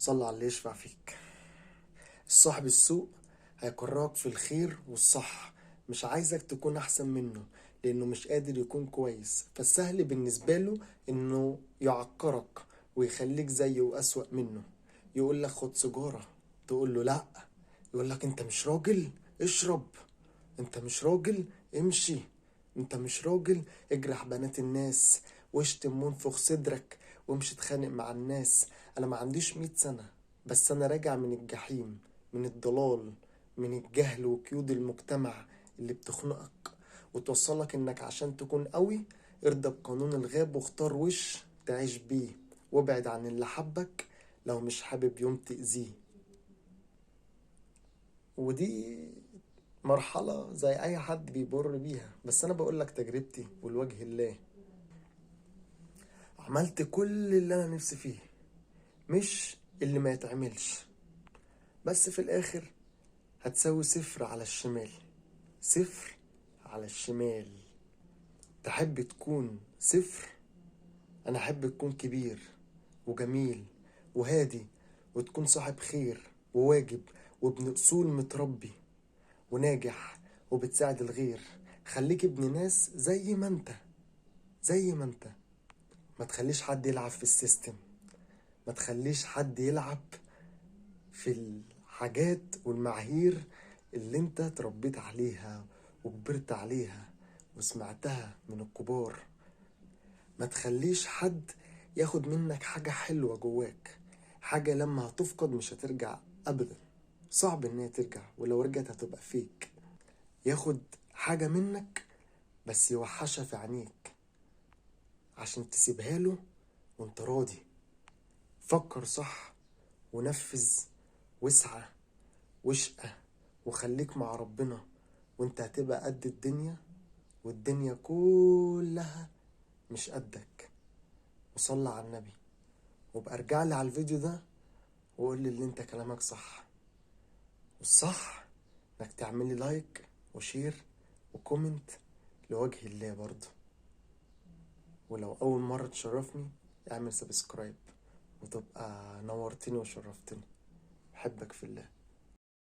صلى على اللي يشفع فيك. الصاحب السوء هيكرهك في الخير والصح، مش عايزك تكون احسن منه لانه مش قادر يكون كويس، فالسهل بالنسبة له انه يعكرك ويخليك زيه واسوأ منه. يقول لك خد سيجارة، تقول له لا، يقول لك انت مش راجل اشرب، انت مش راجل امشي، انت مش راجل اجرح بنات الناس واشتم وانفخ صدرك وامشي اتخانق مع الناس. انا ما عنديش 100 سنة، بس انا راجع من الجحيم، من الضلال، من الجهل وقيود المجتمع اللي بتخنقك وتوصلك انك عشان تكون قوي ارضى بقانون الغاب واختار وش تعيش بيه، وابعد عن اللي حبك لو مش حابب يوم تأذيه. ودي مرحلة زي أي حد بيمر بيها، بس أنا بقولك تجربتي والوجه الله. عملت كل اللي أنا نفسي فيه، مش اللي ما يتعملش، بس في الآخر هتساوي 0 على الشمال، 0 على الشمال. تحب تكون 0؟ أنا أحب تكون كبير وجميل وهادي، وتكون صاحب خير وواجب وابن أصول متربي وناجح وبتساعد الغير. خليك ابن ناس زي ما انت، زي ما انت. ما تخليش حد يلعب في ال system، ما تخليش حد يلعب في الحاجات والمعايير اللي انت تربيت عليها وكبرت عليها وسمعتها من الكبار. ما تخليش حد ياخد منك حاجة حلوة جواك، حاجة لما هتفقد مش هترجع أبدا، صعب إن هي ترجع، ولو رجعت هتبقى فيك. ياخد حاجة منك بس يوحشها في عينيك عشان تسيبها له وانت راضي. فكر صح ونفذ واسعى واشقى وخليك مع ربنا، وانت هتبقى قد الدنيا، والدنيا كلها مش قدك. وصلى على النبي، وابقى ارجع لي على الفيديو ده وقول لي اللي انت كلامك صح. والصح انك تعمل لي like و share و comment لوجه الله برضه. ولو اول مرة تشرفني اعمل subscribe وتبقى نورتني وشرفتني. بحبك في الله.